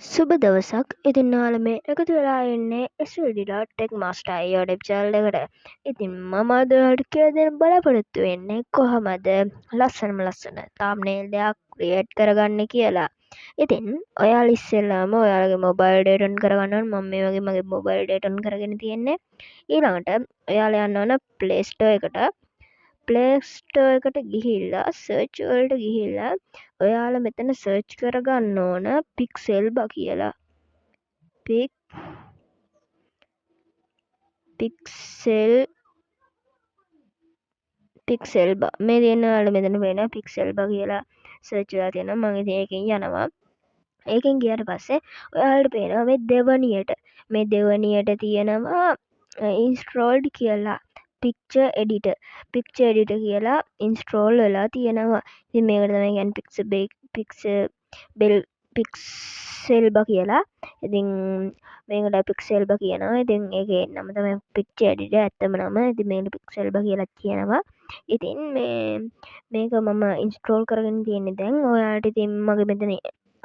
සුබ දවසක්. ඉතින් ඔයාලා මේ එකතු වෙලා ඉන්නේ SLD.Tech Master YouTube channel එකට. ඉතින් මම අද ඔයාලට කියලා දෙන්න බලාපොරොත්තු වෙන්නේ කොහමද ලස්සනම ලස්සන thumbnail එකක් ක්‍රියේට් කරගන්නේ කියලා. ඉතින් ඔයාලා ඉස්සෙල්ලාම ඔයාලගේ මොබයිල් ඩේටා ඔන් කරගන්න ඕන. මම මේ වගේ මගේ මොබයිල් ඩේටා ඔන් කරගෙන තියෙන්නේ. ඊළඟට ඔයාලා යන්න ඕන Play Store එකට. Play Store එකට ගිහිල්ලා search වලට ගිහිල්ලා ඔයාලා මෙතන search කරගන්න ඕන Pixelba කියලා. Pixelba මේ තියෙන ඔයාලා මෙතන වෙන Pixelba කියලා search වෙලා තියෙනවා. මම ඉතින් ඒකෙන් යනවා. ඒකෙන් ගියාට පස්සේ ඔයාලට පේනවා මේ දෙවනියට තියෙනවා installed කියලා. Picture editor, picture editor කියලා install වෙලා තියෙනවා. ඉතින් මේකට තමයි කියන්නේ Pixelba කියලා. ඉතින් මේකට Pixelba කියනවා. ඉතින් ඒකේ නම තමයි picture editor ඇත්තම නම. ඉතින් මේකට Pixelba කියලාත් කියනවා. ඉතින් මේක මම install කරගෙන තියෙන්නේ දැන්. ඔයාලට ඉතින් මගේ මෙතන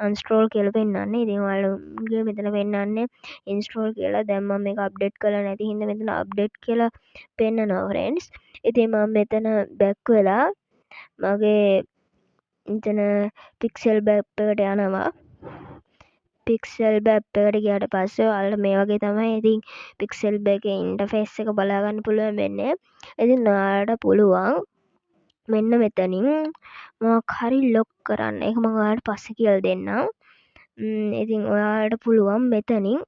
uninstall කියලා පෙන්නන්නේ. ඉතින් ඔයාලගේ මෙතන පෙන්නන්නේ install කියලා. දැන් මම මේක අප්ඩේට් කරලා නැති හින්දා මෙතන අප්ඩේට් කියලා පෙන්නනවා ෆ්‍රෙන්ඩ්ස්. ඉතින් මම මෙතන බැක් වෙලා මගේ මෙතන Pixelba app එකට යනවා. Pixelba app එකට ගියාට පස්සේ ඔයාලට මේ වගේ තමයි ඉතින් Pixelba එකේ ඉන්ටර්ෆේස් එක බලා ගන්න පුළුවන් වෙන්නේ. ඉතින් ඔයාලට පුළුවන් මෙන්න මෙතනින් මොකක් හරි ලොක් කරන්න. ඒක මම ඔයාලට පස්සේ කියලා දෙන්නම්. ඉතින් ඔයාලට පුළුවන් මෙතනින්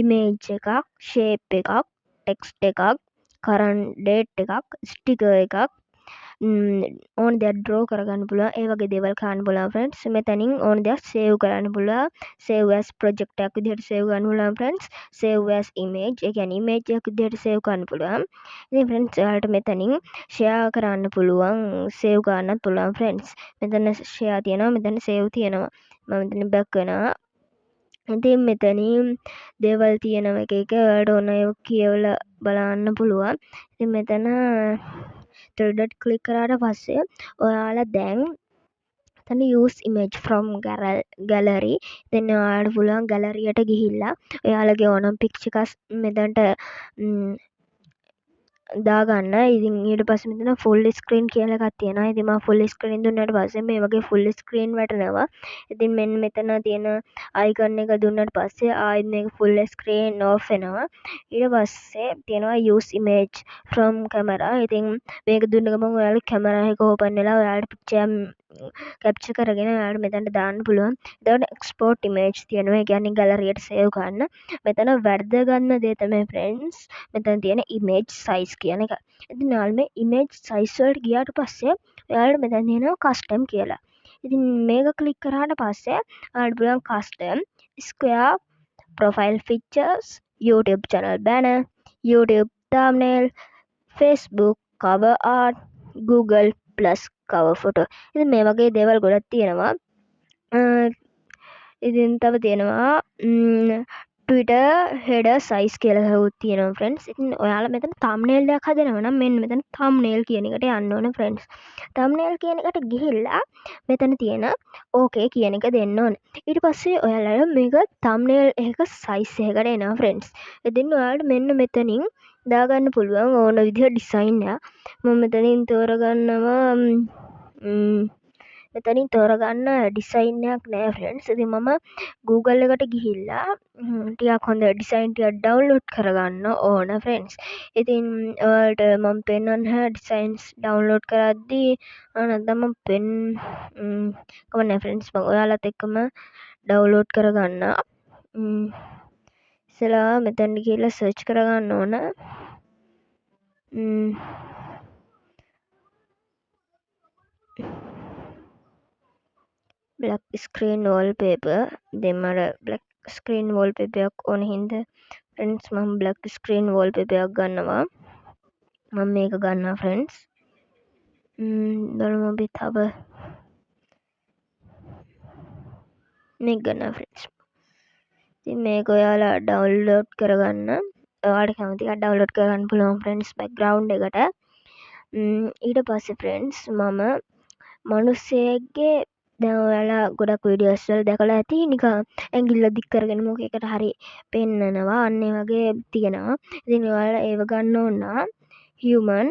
ඉමේජ් එකක්, ෂේප් එකක්, ටෙක්ස්ට් එකක්, කරන්ට් ඩේට් එකක්, ස්ටිකර් එකක්, ඕන දෙයක් ඩ්‍රෝ කරගන්න පුළුවන්. ඒ වගේ දේවල් කරන්න පුළුවන් ෆ්‍රෙන්ඩ්ස්. මෙතනින් ඕන දෙයක් සේව් කරන්න පුළුවන්. සේව් ඇස් ප්‍රොජෙක්ට් එකක් විදිහට සේව් කරන්න පුළුවන් ෆ්‍රෙන්ඩ්ස්. සේව් ඇස් ඉමේජ්, ඒ කියන්නේ ඉමේජ් එකක් විදිහට සේව් කරන්න පුළුවන්. ඉතින් ෆ්‍රෙන්ඩ්ස් ඔයාලට මෙතනින් ෂෙයා කරන්න පුළුවන්, සේව් කරන්නත් පුළුවන් ෆ්‍රෙන්ඩ්ස්. මෙතන ෂෙයා තියෙනවා, මෙතන සේව් තියෙනවා. මම මෙතන බැක් වෙනවා. ඉතින් මෙතනින් දේවල් තියෙනවා එක එක ඔයාලට ඕන ඒවා කියවලා බලන්න පුළුවන්. ඉතින් මෙතන three dot click කරාට පස්සේ ඔයාලා දැන් එතන use image from gallery. ඉතින් ඔයාලට පුළුවන් gallery එකට ගිහිල්ලා ඔයාලගේ ඕනම picture එකක් මෙතනට දාගන්න. ඉතින් ඊට පස්සේ මෙතන full screen කියලා එකක් තියෙනවා. ඉතින් මම full screen දුන්නාට පස්සේ මේ වගේ full screen වැටෙනවා. ඉතින් මෙන්න මෙතන තියෙන icon එක දුන්නාට පස්සේ ආයෙත් මේක full screen off වෙනවා. ඊට පස්සේ තියෙනවා use image from camera. ඉතින් මේක දුන්න ගමන් ඔයාලගේ කැමරා එක ඕපන් වෙලා ඔයාලට පික්චර් කැප්චර් කරගෙන ඔයාලට මෙතනට දාන්න පුළුවන්. එතකොට එක්ස්පෝර්ට් ඉමේජ් තියෙනවා. ඒ කියන්නේ ගැලරියට සේව් කරන්න. මෙතන වැදගත්ම දේ තමයි ෆ්‍රෙන්ඩ්ස් මෙතන තියෙන ඉමේජ් සයිස් කියන එක. ඉතින් ඔයාලා මේ ඉමේජ් සයිස් වලට ගියාට පස්සේ ඔයාලට මෙතන තියෙනවා කස්ටම් කියලා. ඉතින් මේක ක්ලික් කරාට පස්සේ ඔයාලට පුළුවන් custom, square, profile pictures, YouTube channel banner, YouTube thumbnail, Facebook cover art, Google Plus cover photo. ඉතින් මේ වගේ දේවල් ගොඩක් තියෙනවා. ඉතින් තව තියෙනවා Twitter header size කියලා එකකුත් තියෙනවා ෆ්‍රෙන්ඩ්ස්. ඉතින් ඔයාලා මෙතන thumbnail එකක් හදනවා නම් මෙන්න මෙතන thumbnail කියන එකට යන්න ඕන ෆ්‍රෙන්ඩ්ස්. thumbnail කියන එකට ගිහිල්ලා මෙතන තියෙන okay කියන එක දෙන්න ඕන. ඊට පස්සේ ඔයාලට මේක thumbnail එකක size එකකට එනවා ෆ්‍රෙන්ඩ්ස්. ඉතින් ඔයාලට මෙන්න මෙතනින් දාගන්න පුළුවන් ඕන විදිහ ඩිසයින් එකක්. මම මෙතනින් තෝරගන්නවා, මෙතනින් තෝරගන්න ඩිසයින් එකක් නෑ ෆ්‍රෙන්ඩ්ස්. ඉතින් මම Google එකට ගිහිල්ලා ටිකක් හොඳ ඩිසයින් ටිකක් ඩවුන්ලෝඩ් කරගන්න ඕන ෆ්‍රෙන්ඩ්ස්. ඉතින් ඔයාලට මම පෙන්වන්න ඩිසයින්ස් ඩවුන්ලෝඩ් කරද්දී, නැත්නම් මම කමක් නෑ ෆ්‍රෙන්ඩ්ස්, මම ඔයාලත් එක්කම ඩවුන්ලෝඩ් කරගන්න. ඉස්සෙල්ලා මෙතනට ගිහිල්ලා සර්ච් කරගන්න ඕන. Black screen wallpaper. ඉතින් මට black screen wallpaper එකක් ඕන හින්දා ෆ්‍රෙන්ඩ්ස් මම black screen wallpaper එකක් ගන්නවා. මම මේක ගන්නවා ෆ්‍රෙන්ඩ්ස්. බලමු අපි තව මේක ගන්නවා ෆ්‍රෙන්ඩ්ස්. ඉතින් මේක ඔයාලා ඩවුන්ලෝඩ් කරගන්න. ඔයාලට කැමති එකක් ඩවුන්ලෝඩ් කරගන්න පුළුවන් ෆ්‍රෙන්ඩ්ස් බැක්ග්‍රවුන්ඩ් එකට. ඊට පස්සේ ෆ්‍රෙන්ඩ්ස් මම මිනිස්සෙක්ගේ දැන් ඔයාලා ගොඩක් වීඩියෝස් වල දැකලා ඇති නිකන් ඇඟිල්ල දික් කරගෙන මොකේකට හරි පෙන්නනවා. අන්න ඒ වගේ තියෙනවා. ඉතින් ඔයාලා ඒව ගන්න ඕන නම් human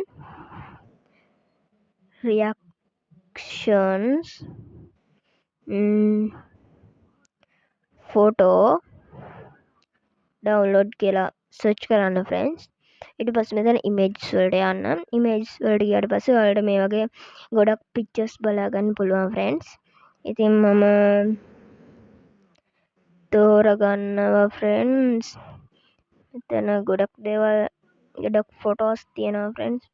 reactions photo download කියලා සර්ච් කරන්න ෆ්‍රෙන්ඩ්ස්. ඊට පස්සේ මෙතන ඉමේජස් වලට යන්න. ඉමේජස් වලට ගියාට පස්සේ ඔයාලට මේ වගේ ගොඩක් පික්චර්ස් බලා ගන්න පුළුවන් ෆ්‍රෙන්ඩ්ස්. ඉතින් මම තෝරගන්නවා ෆ්‍රෙන්ඩ්ස්. මෙතන ගොඩක් දේවල්, ගොඩක් ෆොටෝස් තියෙනවා ෆ්‍රෙන්ඩ්ස්.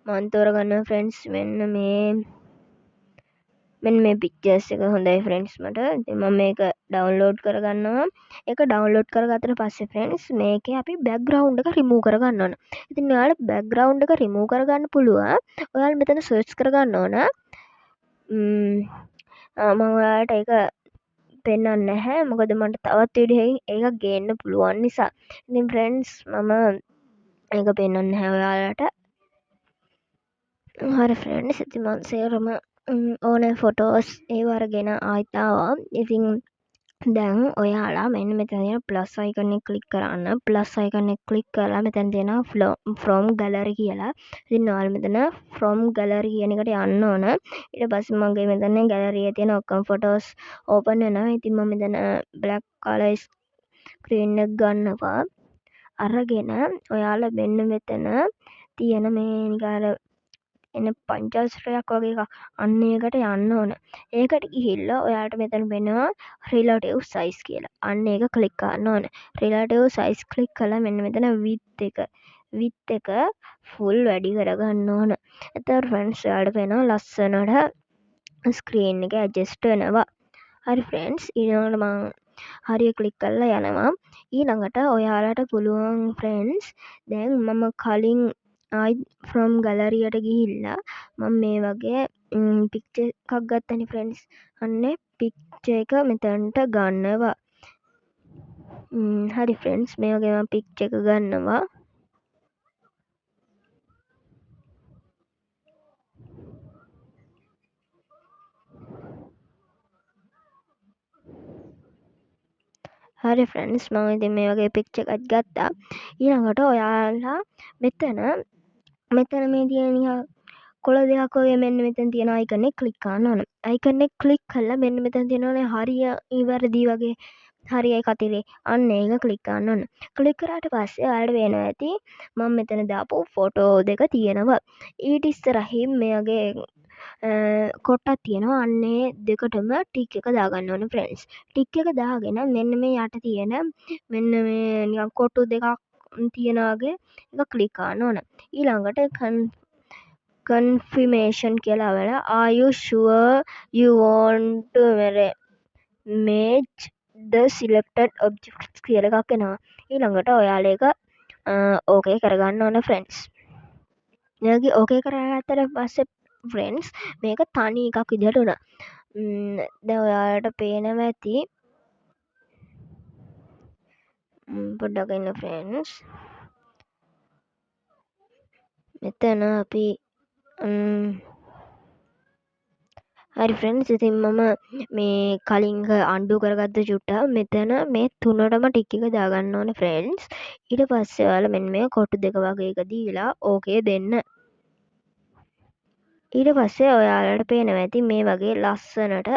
මං තෝරගන්නවා ෆ්‍රෙන්ඩ්ස් මෙන්න මේ පික්චර්ස් එක හොඳයි ෆ්‍රෙන්ඩ්ස් මට. ඉතින් මම මේක ඩවුන්ලෝඩ් කරගන්නවා. ඒක ඩවුන්ලෝඩ් කරගත්තට පස්සේ ෆ්‍රෙන්ඩ්ස් මේකේ අපි බෑග්ග්‍රවුන්ඩ් එක රිමූව් කරගන්න ඕන. ඉතින් ඔයාලා බෑග්ග්‍රවුන්ඩ් එක රිමූව් කරගන්න පුළුවන්. ඔයාලා මෙතන සර්ච් කරගන්න ඕන. මම ඔයාලට ඒක පෙන්වන්නේ නැහැ. මොකද මට තවත් වීඩියෝ එකකින් ඒක ගේන්න පුළුවන් නිසා. ඉතින් ෆ්‍රෙන්ඩ්ස් මම ඒක පෙන්වන්නේ නැහැ ඔයාලට. හරි ෆ්‍රෙන්ඩ්ස්, ඉතින් මං සේරම ඕන ෆොටෝස් ඒව අරගෙන ආයෙත් ආවා. ඉතින් දැන් ඔයාලා මෙන්න මෙතන තියෙන ප්ලස් අයිකන් එක ක්ලික් කරන්න. ප්ලස් අයිකන් එක ක්ලික් කරලා මෙතන තියෙනවා from gallery කියලා. ඉතින් ඔයාලා මෙතන from gallery කියන එකට යන්න ඕන. ඊට පස්සේ මගේ මෙතන gallery එකේ තියෙන ඔක්කොම ෆොටෝස් ඕපන් වෙනවා. ඉතින් මම මෙතන black color screen එක ගන්නවා. අරගෙන ඔයාලා මෙන්න මෙතන තියෙන මේ නිකන් අර එන පංචාශ්‍රයක් වගේ එකක්. අන්න ඒකට යන්න ඕන. ඒකට ගිහිල්ලා ඔයාලට මෙතන පෙනෙනවා relative size කියලා. අන්න ඒක ක්ලික් කරන්න ඕන. relative size click කළා මෙන්න මෙතන width එක full වැඩි කරගන්න ඕන. එතකොට ෆ්‍රෙන්ඩ්ස් ඔයාලට පේනවා ලස්සනට ස්ක්‍රීන් එක ඇඩ්ජස්ට් වෙනවා. හරි ෆ්‍රෙන්ඩ්ස්, ඊළඟට මං හරිය ක්ලික් කරලා යනවා. ඊළඟට ඔයාලට පුළුවන් ෆ්‍රෙන්ඩ්ස් දැන් මම කලින් ආයි from gallery එකට ගිහිල්ලා මම මේ වගේ පික්චර් එකක් ගත්තනේ ෆ්‍රෙන්ඩ්ස්. අන්න පික්චර් එක මෙතනට ගන්නවා. හරි ෆ්‍රෙන්ඩ්ස්, මේ වගේ මම පික්චර් එක ගන්නවා. හරි ෆ්‍රෙන්ඩ්ස්, මම ඉතින් මේ වගේ පික්චර් එකක් ගත්තා. ඊළඟට ඔයාලා මෙතන මේ තියෙන නිකන් කොළ දෙකක් වගේ මෙන්න මෙතන තියෙන අයිකන් එක ක්ලික් කරන්න ඕන. අයිකන් එක ක්ලික් කරලා මෙන්න මෙතන තියෙනවනේ හරිය ඉවැරදි වගේ හරියයි කතිරේ. අන්න ඒක ක්ලික් කරන්න ඕන. ක්ලික් කරාට පස්සේ ඔයාලට පේනවා ඇති මම මෙතන දාපු ෆොටෝ දෙක තියෙනවා. ඊට ඉස්සරහින් මේ වගේ කොටක් තියෙනවා. අන්න ඒ දෙකටම ටික් එක දාගන්න ඕන ෆ්‍රෙන්ඩ්ස්. ටික් එක දාගෙන මෙන්න මේ යට තියෙන මෙන්න මේ නිකන් කොටු දෙකක් තියෙන වගේ එක ක්ලික් කරන්න ඕන. ඊළඟට කන්ෆර්මේෂන් කියලා වෙලා are you sure you want to merge the selected objects කියලා එකක් එනවා. ඊළඟට ඔයාලා ඒක ඕකේ කරගන්න ඕන ෆ්‍රෙන්ඩ්ස්. එයාගේ ඕකේ කරගත්තට පස්සේ ෆ්‍රෙන්ඩ්ස් මේක තනි එකක් විදිහට වුණා. දැන් ඔයාලට පේනවා ඇති. පොඩ්ඩක් ඉන්න ෆ්‍රෙන්ඩ්ස්. මෙතන අපි හරි ෆ්‍රෙන්ඩ්ස්, ඉතින් මම මේ කලින් අන්ඩු කරගත්ත චුට්ට මෙතන මේ තුනටම ටික් එක දාගන්න ඕනේ ෆ්‍රෙන්ඩ්ස්. ඊට පස්සේ ඔයාලා මෙන්න මේ කොටු දෙක වගේ එක දීලා ඕකේ දෙන්න. ඊට පස්සේ ඔයාලට පේනවා ඇති මේ වගේ ලස්සනට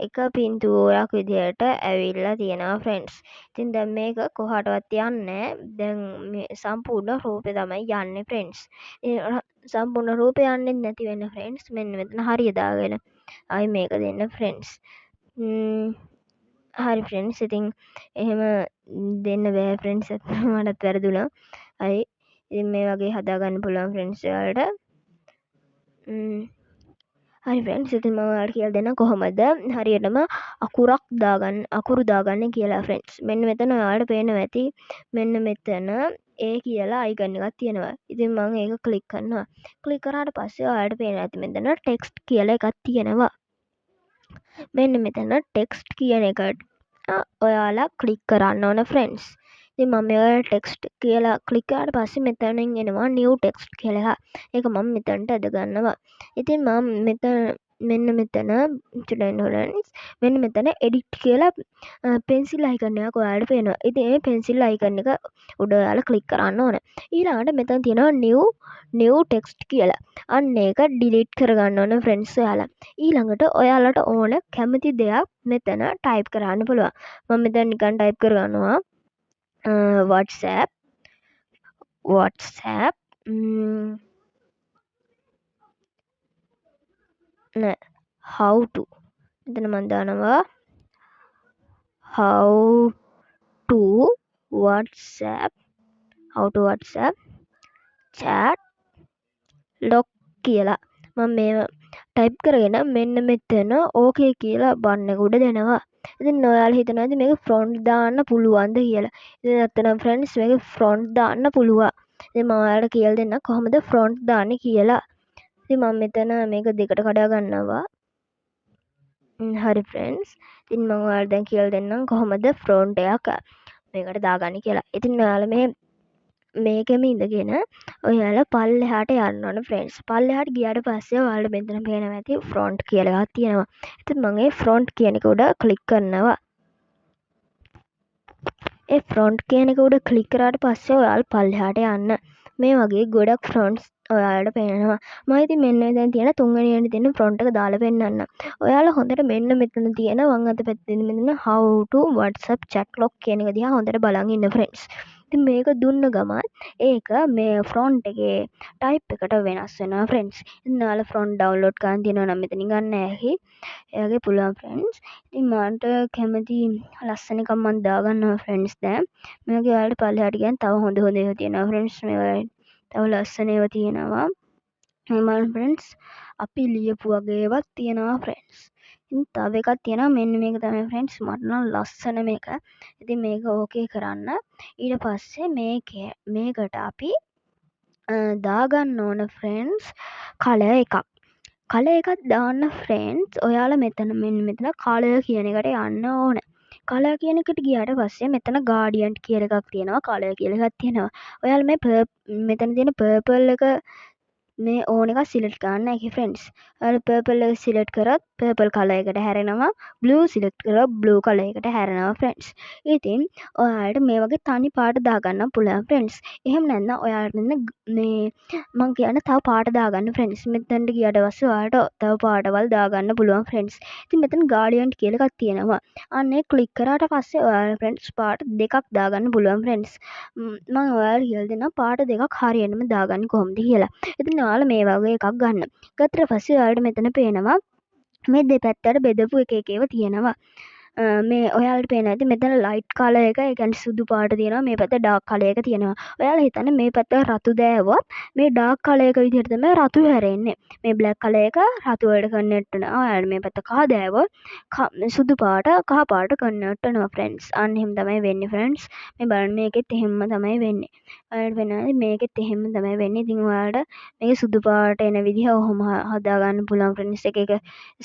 එක පින්තූරයක් විදියට ඇවිල්ලා තියෙනවා ෆ්‍රෙන්ඩ්ස්. ඉතින් දැන් මේක කොහාටවත් යන්නේ නෑ. දැන් මේ සම්පූර්ණ රූපේ තමයි යන්නේ ෆ්‍රෙන්ඩ්ස්. ඉතින් සම්පූර්ණ රූපේ යන්නේ නැති වෙන ෆ්‍රෙන්ඩ්ස් මෙන්න මෙතන හරිය දාගෙන ආයි මේක දෙන්න ෆ්‍රෙන්ඩ්ස්. හරි ෆ්‍රෙන්ඩ්ස්, ඉතින් එහෙම දෙන්න බෑ ෆ්‍රෙන්ඩ්ස්, ඇත්තටම මටත් වැරදුනා. හරි, ඉතින් මේ වගේ හදාගන්න පුළුවන් ෆ්‍රෙන්ඩ්ස් ඔයාලට. හරි ෆ්‍රෙන්ඩ්ස්, ඉතින් මම ඔයාලට කියලා දෙන්නම් කොහොමද හරියටම අකුරු දාගන්න කියලා ෆ්‍රෙන්ඩ්ස්. මෙන්න මෙතන ඔයාලට පේනවා ඇති මෙන්න මෙතන A කියලා අයිකන් එකක් තියෙනවා. ඉතින් මම ඒක ක්ලික් කරනවා. ක්ලික් කරාට පස්සේ ඔයාලට පේනවා ඇති මෙතන ටෙක්ස්ට් කියලා එකක් තියෙනවා. මෙන්න මෙතන ටෙක්ස්ට් කියන එකට ඔයාලා ක්ලික් කරන්න ඕන ෆ්‍රෙන්ඩ්ස්. ඉතින් මම මේ ටෙක්ස්ට් කියලා ක්ලික් කරාට පස්සේ මෙතනින් එනවා නිව් ටෙක්ස්ට් කියලා එකක්. ඒක මම මෙතනට ඇද ගන්නවා. ඉතින් මම මෙතන මෙන්න මෙතන ෆ්‍රෙන්ඩ්ස්, මෙන්න මෙතන එඩිට් කියලා පෙන්සිල් අයිකන් එකක් ඔයාලට පේනවා. ඉතින් ඒ පෙන්සිල් අයිකන් එක උඩ ඔයාලා ක්ලික් කරන්න ඕන. ඊළඟට මෙතන තියෙනවා නිව් ටෙක්ස්ට් කියලා. අන්න ඒක ඩිලීට් කරගන්න ඕන ෆ්‍රෙන්ඩ්ස් ඔයාලා. ඊළඟට ඔයාලට ඕන කැමති දෙයක් මෙතන ටයිප් කරන්න පුළුවන්. මම මෙතන නිකන් ටයිප් කරගන්නවා WhatsApp නෑ, how to. මෙතන මම දානවා how to WhatsApp, how to WhatsApp chat lock කියලා මම මේව ටයිප් කරගෙන මෙන්න මෙතන ඕකේ කියලා බටන් එක උඩ දෙනවා. ඉතින් ඔයාලා හිතනවා ඇති මේක ෆොන්ට් දාන්න පුළුවන්ද කියලා. ඉතින් ඇත්තටම ෆ්‍රෙන්ඩ්ස් මේක ෆොන්ට් දාන්න පුළුවන්. ඉතින් මම ඔයාලට කියලා දෙන්නම් කොහොමද ෆොන්ට් දාන්නේ කියලා. ඉතින් මම මෙතන මේක දෙකට කඩා ගන්නවා. හරි ෆ්‍රෙන්ඩ්ස්. ඉතින් මම ඔයාලට දැන් කියලා දෙන්නම් කොහොමද ෆොන්ට් එකක් මේකට දාගන්නේ කියලා. ඉතින් ඔයාලා මේකෙම ඉඳගෙන ඔයාලා පල්ලෙහාට යන්න ඕන ෆ්‍රෙන්ඩ්ස්. පල්ලෙහාට ගියාට පස්සේ ඔයාලට මෙතන පේනවා ඇති ෆොන්ට් කියලා එකක් තියෙනවා. ඉතින් මම ඒ ෆොන්ට් කියන එක උඩ ක්ලික් කරනවා. ඒ ෆොන්ට් කියන එක උඩ ක්ලික් කරාට පස්සේ ඔයාලා පල්ලෙහාට යන්න. මේ වගේ ගොඩක් ෆොන්ට්ස් ඔයාලට පේනවා. මම ඉතින් මෙන්න මෙතන තියෙන තුන්වෙනි තියෙන ෆොන්ට් එක දාලා පෙන්නන්නම්. ඔයාලා හොඳට මෙන්න මෙතන තියෙන වම් අත පැත්තේ මෙතන how to WhatsApp chat lock කියන එක දිහා හොඳට බලන් ඉන්න ෆ්‍රෙන්ඩ්ස්. ඉතින් මේක දුන්න ගමන් ඒක මේ ෆොන්ට් එකේ ටයිප් එකට වෙනස් වෙනවා ෆ්‍රෙන්ඩ්ස්. ඉතින් ඔයාලා ෆොන්ට් ඩවුන්ලෝඩ් කරන් තියෙනවා නම් මෙතනින් ගන්න ඇහි. එයාගේ පුළුවන් ෆ්‍රෙන්ඩ්ස්. ඉතින් මන්ට කැමති ලස්සන එකක් මං දාගන්නවා ෆ්‍රෙන්ඩ්ස් දැන්. මේ වගේ ඔයාලට පල්ලෙහාට ගියන් තව හොඳ හොඳ ඒවා තියෙනවා ෆ්‍රෙන්ඩ්ස්. මේ වගේ තව ලස්සන ඒවා තියෙනවා. මේ බලන්න ෆ්‍රෙන්ඩ්ස්, අපි ලියපු වගේ ඒවාත් තියෙනවා ෆ්‍රෙන්ඩ්ස්. ඉතින් තව එකක් තියෙනවා මෙන්න මේක තමයි ෆ්‍රෙන්ඩ්ස්. මට නම් ලස්සන මේක. ඉතින් මේක ඕකේ කරන්න. ඊට පස්සේ මේකට අපි දාගන්න ඕන ෆ්‍රෙන්ඩ්ස් කලර් එකක්. කලර් එකක් දාන්න ෆ්‍රෙන්ඩ්ස් ඔයාලා මෙන්න මෙතන කලර් කියන එකට යන්න ඕන. කලර් කියන එකට ගියාට පස්සේ මෙතන ග්‍රේඩියන්ට් කියලා එකක් තියෙනවා, කලර් කියලා එකක් තියෙනවා. ඔයාලා මේ මෙතන තියෙන පර්පල් එක මේ ඕන එකක් සිලෙක්ට් කරන්න ඒකේ ෆ්‍රෙන්ඩ්ස්. ඔයාලා පර්පල් එක සිලෙක්ට් කරොත් පර්පල් කලර් එකට හැරෙනවා, බ්ලූ සිලෙක්ට් කරොත් බ්ලූ කලර් එකට හැරෙනවා ෆ්‍රෙන්ඩ්ස්. ඉතින් ඔයාලට මේ වගේ තනි පාට දාගන්න පුළුවන් ෆ්‍රෙන්ඩ්ස්. එහෙම නැත්නම් ඔයාලට මෙන්න මේ මං කියන තව පාට දාගන්න ෆ්‍රෙන්ඩ්ස්. මෙතනට ගියාට පස්සේ ඔයාලට තව පාටවල් දාගන්න පුළුවන් ෆ්‍රෙන්ඩ්ස්. ඉතින් මෙතන ග්‍රේඩියන්ට් කියලා එකක් තියෙනවා. අන්න ඒ ක්ලික් කරාට පස්සේ ඔයාලට ෆ්‍රෙන්ඩ්ස් පාට දෙකක් දාගන්න පුළුවන් ෆ්‍රෙන්ඩ්ස්. මං ඔයාලට කියලා දෙන්නම් පාට දෙකක් හරියටම දාගන්නේ කොහොමද කියලා. ඉතින් ඔයාලා මේ වගේ එකක් ගන්න. ගත්තට පස්සේ ඔයාලට මෙතන පේනවා මේ දෙපැත්තට බෙදපු එක එක ඒවා තියෙනවා. මේ ඔයාලට පේනවා ඇති මෙතන ලයිට් කලර් එක, ඒ කියන්නේ සුදු පාට තියෙනවා, මේ පැත්තේ ඩාර්ක් කලර් එක තියෙනවා. ඔයාලා හිතන්නේ මේ පැත්ත රතු දෑවුවත් මේ ඩාර්ක් කලර් එක විදිහට තමයි රතු හැරෙන්නේ. මේ බ්ලැක් කලර් එක රතු වලට කන්වර්ට් වෙනවා. ඔයාලා මේ පැත්ත කහ දෑවුවොත් සුදු පාට කහ පාට කන්වර්ට් වෙනවා ෆ්‍රෙන්ඩ්ස්. අන්න එහෙම තමයි වෙන්නේ ෆ්‍රෙන්ඩ්ස්. මේ බලන්න මේකෙත් එහෙම්ම තමයි වෙන්නේ. ඔයාලට පේනවා ඇති මේකෙත් එහෙම්ම තමයි වෙන්නේ. ඉතින් ඔයාලට මේක සුදු පාට එන විදිහ ඔහොම හදාගන්න පුළුවන් ෆ්‍රෙන්ඩ්ස් එක එක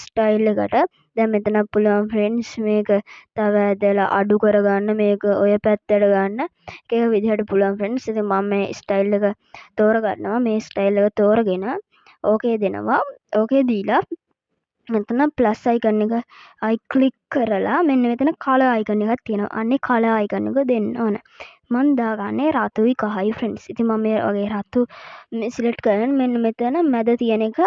ස්ටයිල් එකට. දැන් මෙතනත් පුළුවන් ෆ්‍රෙන්ඩ්ස් මේක තව ඇදලා අඩු කරගන්න, මේක ඔය පැත්තට ගන්න. එක එක විදිහට පුළුවන් ෆ්‍රෙන්ඩ්ස්. ඉතින් මම මේ ස්ටයිල් එක තෝරගන්නවා. මේ ස්ටයිල් එක තෝරගෙන ඕකේ දෙනවා. ඕකේ දීලා මෙතන ප්ලස් අයිකන් එක අයි ක්ලික් කරලා මෙන්න මෙතන කලර් අයිකන් එකක් තියෙනවා. අන්නේ කලර් අයිකන් එක දෙන්න ඕන. මං දාගන්නේ රතුයි කහයි ෆ්‍රෙන්ඩ්ස්. ඉතින් මම මේ වගේ රතු මේ සිලෙක්ට් කරගෙන මෙන්න මෙතන මැද තියෙන එක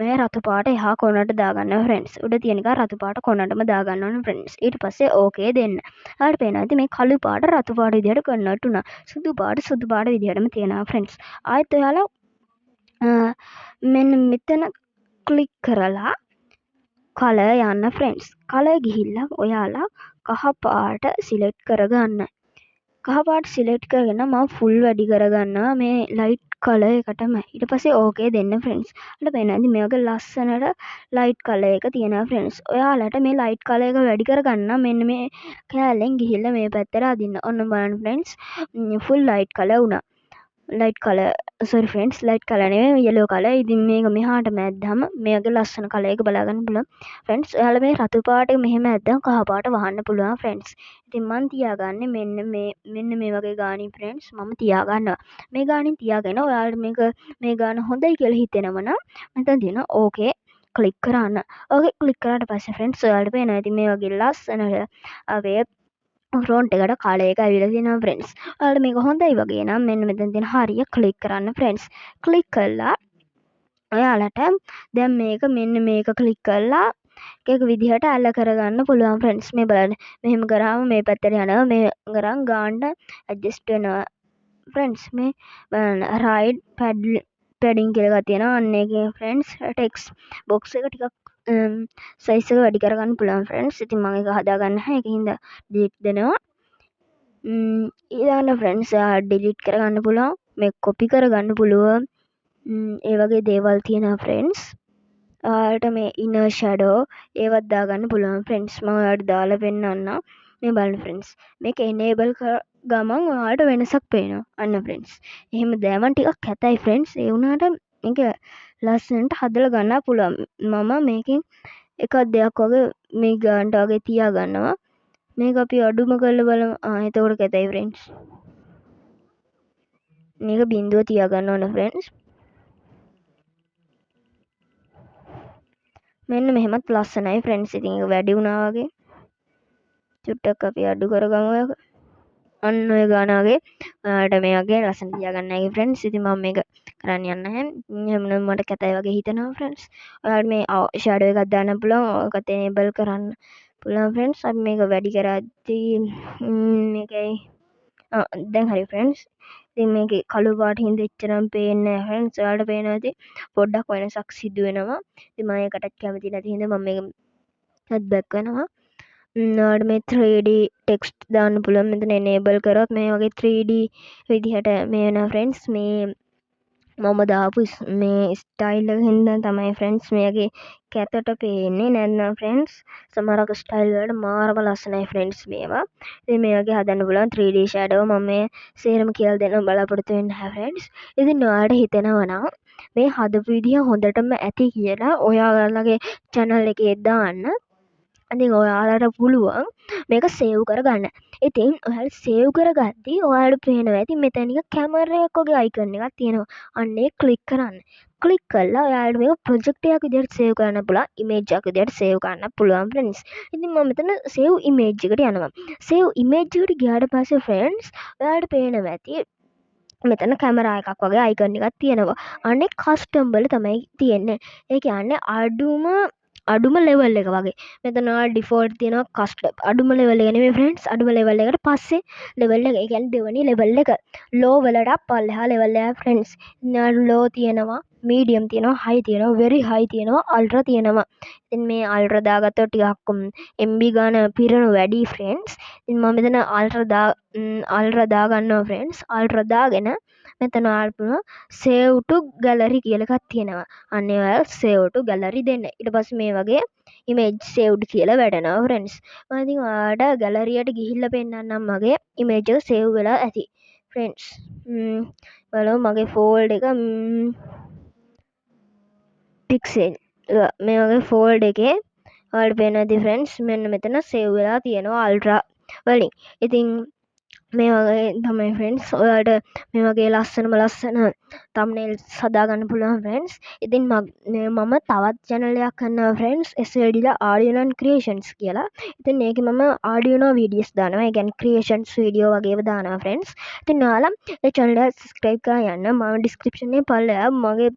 මේ රතු පාට එහා කොනට දාගන්න ෆ්‍රෙන්ඩ්ස්. උඩ තියෙන එක රතු පාට කොනටම දාගන්න ඕන ෆ්‍රෙන්ඩ්ස්. ඊට පස්සේ ඕකේ දෙන්න. ඔයාලට පේනවා ඇති මේ කළු පාට රතු පාට විදිහට කන්වර්ට් වුණා. සුදු පාට සුදු පාට විදිහටම තියෙනවා ෆ්‍රෙන්ඩ්ස්. ආයෙත් ඔයාලා මෙන්න මෙතන ක්ලික් කරලා කලර් යන්න ෆ්‍රෙන්ඩ්ස්. කලර් ගිහිල්ලා ඔයාලා කහ පාට සිලෙක්ට් කරගන්න. කහ පාට සිලෙක්ට් කරගෙන මම ෆුල් වැඩි කරගන්නවා මේ ලයිට් කලර් එකටම. ඊට පස්සේ ඕකේ දෙන්න ෆ්‍රෙන්ඩ්ස්. ඔයාලට පේනවා ඇති මේ වගේ ලස්සනට ලයිට් කලර් එක තියෙනවා ෆ්‍රෙන්ඩ්ස්. ඔයාලට මේ ලයිට් කලර් එක වැඩි කරගන්න මෙන්න මේ කෑල්ලෙන් ගිහිල්ලා මේ පැත්තට අදින්න. ඔන්න බලන්න ෆ්‍රෙන්ඩ්ස්, ෆුල් ලයිට් කලර් වුණා. Light colour, sorry friends, light colour නෙවෙයි, යෙලෝ කලර්. ඉතින් මේක මෙහාට මැද්දාම මේ වගේ ලස්සන කලර් එක බලා ගන්න පුළුවන් ෆ්‍රෙන්ඩ්ස්. ඔයාලා මේ රතු පාට එක මෙහෙම ඇද්දාම කහ පාට වහන්න පුළුවන් ෆ්‍රෙන්ඩ්ස්. ඉතින් මං තියාගන්නේ මෙන්න මේ වගේ ගානින් ෆ්‍රෙන්ඩ්ස් මම තියාගන්නවා. මේ ගානින් තියාගෙන ඔයාලට මේක මේ ගාන හොඳයි කියලා හිතෙනවා නම් මෙතන තියෙනවා ඕකේ ක්ලික් කරන්න. ඕකේ ක්ලික් කරාට පස්සේ ෆ්‍රෙන්ඩ්ස් ඔයාලට පේනවා ඉතින් මේ වගේ ලස්සනට අපේ ෆ්‍රොන්ට් එකට කලර් එක ඇවිල්ලා තියෙනවා ෆ්‍රෙන්ඩ්ස්. ඔයාලට මේක හොඳයි වගේ නම් මෙන්න මෙතන තියෙන හරිය ක්ලික් කරන්න ෆ්‍රෙන්ඩ්ස්. ක්ලික් කළා ඔයාලට දැන් මේක මෙන්න මේක ක්ලික් කරලා එක විදිහට අල්ල කරගන්න පුළුවන් ෆ්‍රෙන්ඩ්ස්. මේ බලන්න මෙහෙම කරාම මේ පැත්තට යනවා, මේ කරන් ගාන්න ඇඩ්ජස්ට් වෙනවා ෆ්‍රෙන්ඩ්ස්. මේ බලන්න රයිට් පැඩින් කියලා එකක් තියෙනවා. අන්න ඒකේ ෆ්‍රෙන්ඩ්ස් ටෙක්ස්ට් බොක්ස් එක ටිකක් සයිස් එක වැඩි කරගන්න පුළුවන් ෆ්‍රෙන්ඩ්ස්. ඉතින් මම ඒක හදාගන්න නැහැ, ඒක හින්දා ඩිලීට් දෙනවා. ඊළඟට ෆ්‍රෙන්ඩ්ස් ඩිලීට් කරගන්න පුළුවන්, මේ කොපි කරගන්න පුළුවන්. ඒ වගේ දේවල් තියෙනවා ෆ්‍රෙන්ඩ්ස්. ඔයාලට මේ ඉනර් ෂැඩෝ ඒවත් දාගන්න පුළුවන් ෆ්‍රෙන්ඩ්ස්. මම ඔයාලට දාලා පෙන්නන්නම්. මේ බලන්න ෆ්‍රෙන්ඩ්ස්, මේක එනේබල් ගමන් ඔයාලට වෙනසක් පේනවා. අන්න ෆ්‍රෙන්ඩ්ස්, එහෙම දෑමන් ටිකක් කැතයි ෆ්‍රෙන්ඩ්ස්. ඒ වුණාට මේක ලස්සනට හදලා ගන්න පුළුවන්. මම මේකෙන් එකක් දෙයක් වගේ මේ ගානට වගේ තියාගන්නවා. මේක අපි අඩුම කරලා බලමු. එතකොට කැතයි ෆ්‍රෙන්ඩ්ස්. මේක බිඳුව තියාගන්න ඕන ෆ්‍රෙන්ඩ්ස්. මෙන්න මෙහෙමත් ලස්සනයි ෆ්‍රෙන්ඩ්ස්. ඉතින් ඒක වැඩි වුණා වගේ චුට්ටක් අපි අඩු කරගමු ඔක. අන්න ඔය ගාන වගේ ඔයාලට මේ වගේ ලස්සන තියාගන්න හැකි ෆ්‍රෙන්ඩ්ස්. ඉතින් මම මේක කරන්න යන්නේ නැහැ. එහෙමනම් මට කැතයි වගේ හිතෙනවා ෆ්‍රෙන්ඩ්ස්. ඔයාලට මේ ෂැඩෝ එකක් දාන්න පුළුවන්. ඔයකත් එනේබල් කරන්න පුළුවන් ෆ්‍රෙන්ඩ්ස්. අපි මේක වැඩි කරද්දී මේකයි. දැන් හරි ෆ්‍රෙන්ඩ්ස්. ඉතින් මේකේ කළු පාට හින්දා එච්චරම පේන්නේ නැහැ ෆ්‍රෙන්ඩ්ස්. ඔයාලට පේනවා ඇති පොඩ්ඩක් වෙනසක් සිදු වෙනවා. ඉතින් මම ඒකටත් කැමති නැති හින්දා මම මේක අත් බැක් වෙනවා. ඔයාලට මේ 3D text දාන්න පුළුවන්. මෙතන එනේබල් කරොත් මේ වගේ 3D විදිහට මේ වෙනවා ෆ්‍රෙන්ඩ්ස්. මේ මම දාපු මේ ස්ටයිල් එක හින්දා තමයි ෆ්‍රෙන්ඩ්ස් මේ වගේ කැතට පේන්නේ. නැත්නම් ෆ්‍රෙන්ඩ්ස් සමහරක් ස්ටයිල් වලට මාරම ලස්සනයි ෆ්‍රෙන්ඩ්ස් මේවා. ඉතින් මේ වගේ හදන්න පුළුවන් 3D shadow. මම මේ සේරම කියලා දෙන්න බලාපොරොත්තු වෙන්නේ නැහැ ෆ්‍රෙන්ඩ්ස්. ඉතින් ඔයාලට හිතෙනවා නම් මේ හදපු විදිහ හොඳටම ඇති කියලා ඔයාලගේ channel එකේ දාන්න. ඉතින් ඔයාලට පුළුවන් මේක සේව් කරගන්න. ඉතින් ඔයාලා සේව් කරගද්දි ඔයාලට පේනවා ඇති මෙතන නිකන් කැමරා එකක් වගේ අයිකන් එකක් තියෙනවා. අන්න ඒක ක්ලික් කරන්න. ක්ලික් කරලා ඔයාලට මේක ප්‍රොජෙක්ට් එකක් විදිහට සේව් කරන්න පුළුවන්, ඉමේජ් එකක් විදිහට සේව් කරන්න පුළුවන් ෆ්‍රෙන්ඩ්ස්. ඉතින් මම මෙතන සේව් ඉමේජ් එකට යනවා. සේව් ඉමේජ් එකට ගියාට පස්සේ ෆ්‍රෙන්ඩ්ස් ඔයාලට පේනවා ඇති මෙතන කැමරා එකක් වගේ අයිකන් එකක් තියෙනවා. අනේ කස්ටම් වල තමයි තියෙන්නේ. ඒ කියන්නේ අඩුම ලෙවල් එක වගේ. මෙතන ඔයාලා ඩිෆෝල්ට් තියෙනවා කස්ටම්. අඩුම ලෙවල් එක නෙමෙයි ෆ්‍රෙන්ඩ්ස්, අඩුම ලෙවල් එකට පස්සේ ලෙවල් එක. ඒ කියන්නේ දෙවෙනි ලෙවල් එක. ලෝ වලට පල්ලෙහා ලෙවල් එක ෆ්‍රෙන්ඩ්ස්. ඉතින් ලෝ තියෙනවා, මීඩියම් තියෙනවා, හයි තියෙනවා, වෙරි හයි තියෙනවා, අල්ට්‍රා තියෙනවා. ඉතින් මේ අල්ට්‍රා දාගත්තොත් ටිකක් MB ගාන පිරෙන වැඩි ෆ්‍රෙන්ඩ්ස්. ඉතින් මම මෙතන අල්ට්‍රා දාගන්නවා ෆ්‍රෙන්ඩ්ස්. අල්ට්‍රා දාගෙන මෙතන ඔයාලට පුළුවන් සේව් ටු ගැලරි කියලා එකක් තියෙනවා. අන්න ඒ ඔයාලා සේව් ටු ගැලරි දෙන්න. ඊට පස්සේ මේ වගේ ඉමේජ් සේව්ඩ් කියලා වැටෙනවා ෆ්‍රෙන්ඩ්ස්. මම ඉතින් ඔයාලට ගැලරියට ගිහිල්ලා පෙන්නන්නම් මගේ ඉමේජ් එක සේව් වෙලා ඇති ෆ්‍රෙන්ඩ්ස්. බලමු මගේ ෆෝල්ඩ් එක, පික්සෙල් මේ වගේ ෆෝල්ඩ් එකේ ඔයාලට පේනවා ඇති ෆ්‍රෙන්ඩ්ස්. මෙන්න මෙතන සේව් වෙලා තියෙනවා අල්ට්‍රා වලින්. ඉතින් මේ වගේ තමයි ෆ්‍රෙන්ඩ්ස් ඔයාලට මේ වගේ ලස්සනම ලස්සන තම්නේල්ස් හදාගන්න පුළුවන් ෆ්‍රෙන්ඩ්ස්. ඉතින් මම තවත් චැනල් එකක් කරනවා ෆ්‍රෙන්ඩ්ස්, SLD ලා Arduino Creations කියලා. ඉතින් ඒකේ මම Arduino videos දානවා. ඒ කියන්නේ ක්‍රියේෂන්ස් වීඩියෝ වගේව දානවා ෆ්‍රෙන්ඩ්ස්. ඉතින් ඔයාලා ඒ චැනල් එක සබ්ස්ක්‍රයිබ් කරලා යන්න. මම ඩිස්ක්‍රිප්ෂන් එකේ පල්ලෙහා මගේ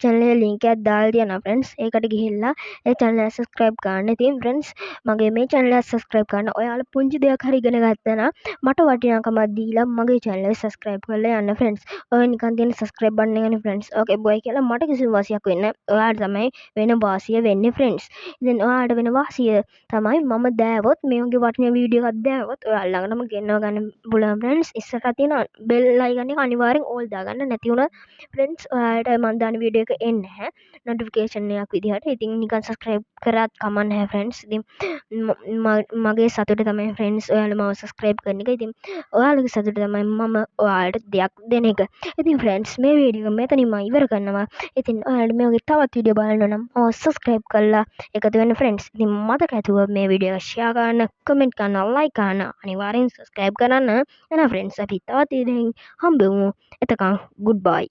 චැනල් එකේ ලින්ක් එකක් දාලා තියෙනවා ෆ්‍රෙන්ඩ්ස්. ඒකට ගිහිල්ලා ඒ චැනල් එක සබ්ස්ක්‍රයිබ් කරන්න. ඉතින් ෆ්‍රෙන්ඩ්ස් මගේ මේ චැනල් එක සබ්ස්ක්‍රයිබ් කරන්න. ඔයාලා පුංචි දෙයක් හරි ඉගෙන ගත්තා නම් මට වටිනාකමක් දීලා මගේ චැනල් එක සබ්ස්ක්‍රයිබ් කරලා යන්න ෆ්‍රෙන්ඩ්ස්. ඔය නිකන් තියෙන සබ්ස්ක්‍රයිබ් බටන් එකනේ ෆ්‍රෙන්ඩ්ස්. ඕකේ බොයි කියලා මට කිසිම වාසියක් වෙන්නේ නැහැ. ඔයාලට තමයි වෙන වාසිය වෙන්නේ ෆ්‍රෙන්ඩ්ස්. ඉතින් ඔයාලට වෙන වාසිය තමයි මම දෑවොත් මේ වගේ වටින වීඩියෝ එකක් දෑවොත් ඔයාලා ළඟටම ගෙන්නව ගන්න පුළුවන් ෆ්‍රෙන්ඩ්ස්. ඉස්සරහා තියෙන බෙල් අයිකන් එක අනිවාර්යෙන් ඕල් දාගන්න. නැති වුණොත් ෆ්‍රෙන්ඩ්ස් ඔයාලට මං දාන වීඩියෝ එක එන්නේ නැහැ නොටිෆිකේෂන් එකක් විදිහට. ඉතින් නිකන් සබ්ස්ක්‍රයිබ් කරත් කමක් නැහැ ෆ්‍රෙන්ඩ්ස්. ඉතින් මගේ සතුට තමයි ෆ්‍රෙන්ඩ්ස් ඔයාලා මාව සබ්ස්ක්‍රයිබ් කරන එක. ඉතින් ඔයාලගේ සතුට තමයි මම ඔයාලට දෙයක් දෙන එක. ඉතින් ෆ්‍රෙන්ඩ්ස්, මේ වීඩියෝ එක මෙතනින්ම ඉවර කරනවා. ඉතින් ඔයාලට මේ වගේ තවත් වීඩියෝ බලන්න නම් මාව සබ්ස්ක්‍රයිබ් කරලා එකතු වෙන්න ෆ්‍රෙන්ඩ්ස්. ඉතින් මතක ඇතුව මේ වීඩියෝ එක ෂෙයා කරන්න, කමෙන්ට් කරන්න, ලයික් කරන්න, අනිවාර්යෙන් සබ්ස්ක්‍රයිබ් කරන්න. එහෙනම් ෆ්‍රෙන්ඩ්ස්, අපි තවත් වීඩියෝ එකකින් හම්බෙමු. එතකන් ගුඩ් බයි.